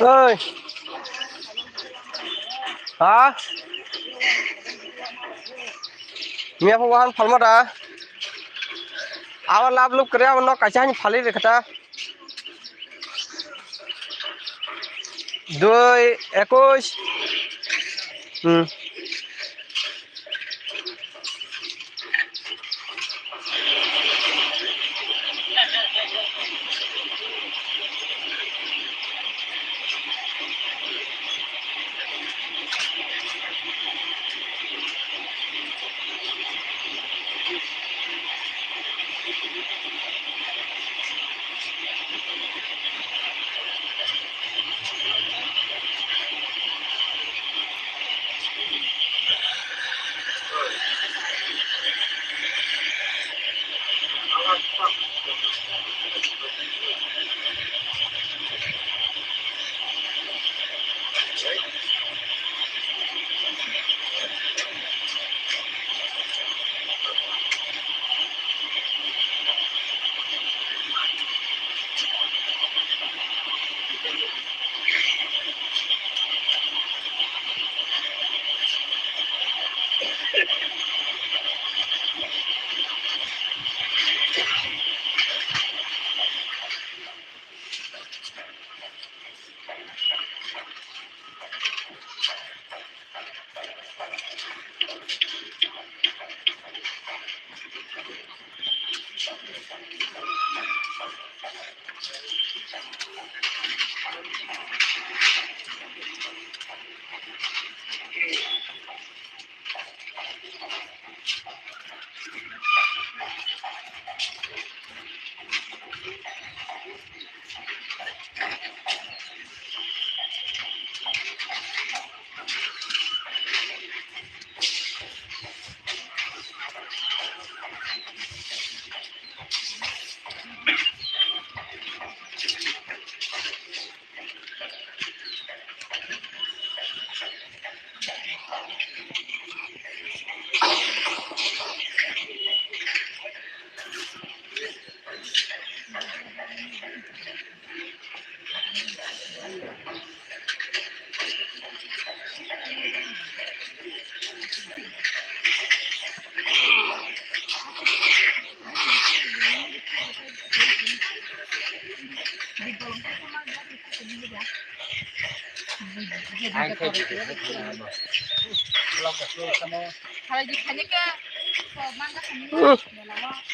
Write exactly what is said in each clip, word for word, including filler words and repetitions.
Oi. Ha? Miya pho wahan phalma da. Awa lab lub kre, awa nok kaisa hani phalwi rikha ta. Dui, ekush. Hmm.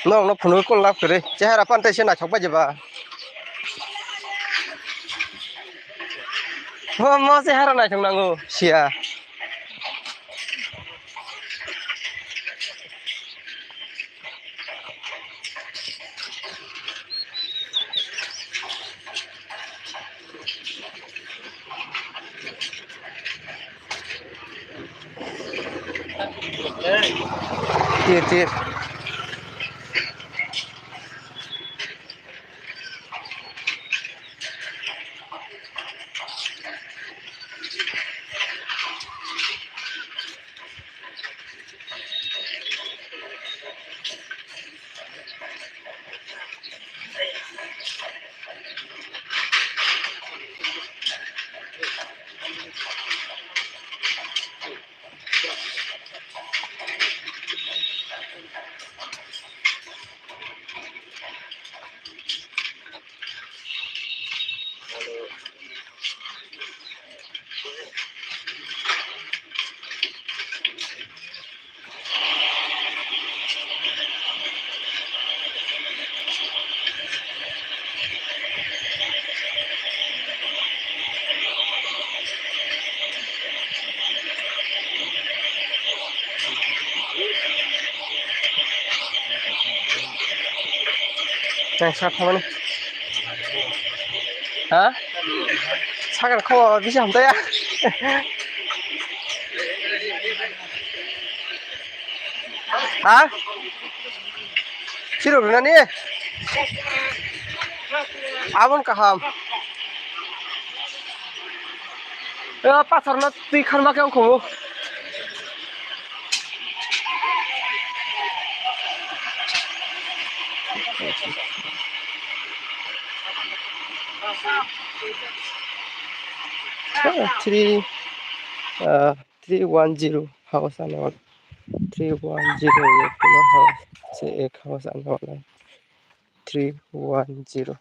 Nokno phunuk kung lab kwrwi chehara pante se naithok bai jeba. Mo mo chehara naithok nango sia. Tir, tir. Tang sak thamani. Ha? Sakar kho bisa hamtaya. Ha? Siro rwnani? Abon kaham. Eh, pathor no twi kharma khe wngkho. three, uh, three one zero house ano. Three one zero ye kuno house se ek house ano. Three one zero.